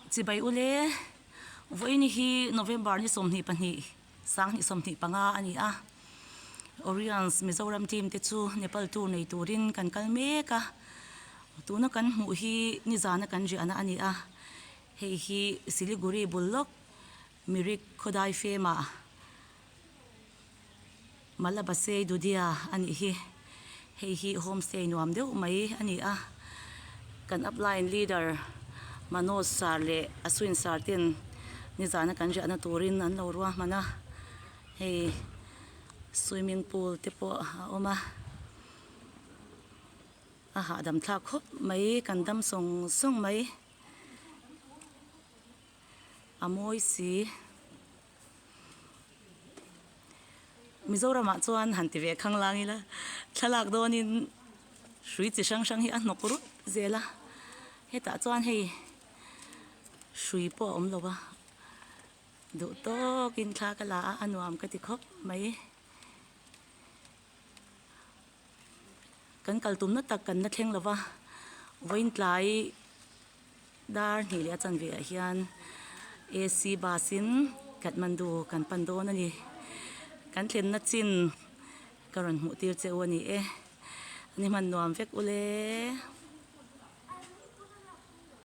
Chibai ule, vawiin hi November ni 22, 2025 a ni a. Orions Mizoram team te chu Nepal tour nei turin kan kal mek a. Tuna kan hmuh hi nizana kan riahna a ni a. Hei hi Siliguri bul lawk Mirik khawdai femah Malabasei Dudia a nih hi. Hei hi homestay nuam deuh mai a ni a. Kan upline leader Manoj sir leh Aswin sir ten nizana kan riahna turin an lo ruahman a. Hei swimming pool te pawh a awm a. A hahdam thlak khawp mai kan dam sawng sawng mai. A mawi si. Mizoramah chuan han ti ve khang lang ila thlalak dawnin hrui chi hrang hrang hi a hnawk rup zel a hetah chuan hei hrui pawh a awm lo a duh tawkin thla ka la a a nuam ka ti khawp mai kan kal tumna tak kan la thleng lo va vawiin tlai. Dar hnih leh a chanve ah hian AC bus in Kathmandu kan pan dawn a ni. Kan thlenna chin ka rawn hmuh tir che u a ni e. Ni hman nuam vek ule.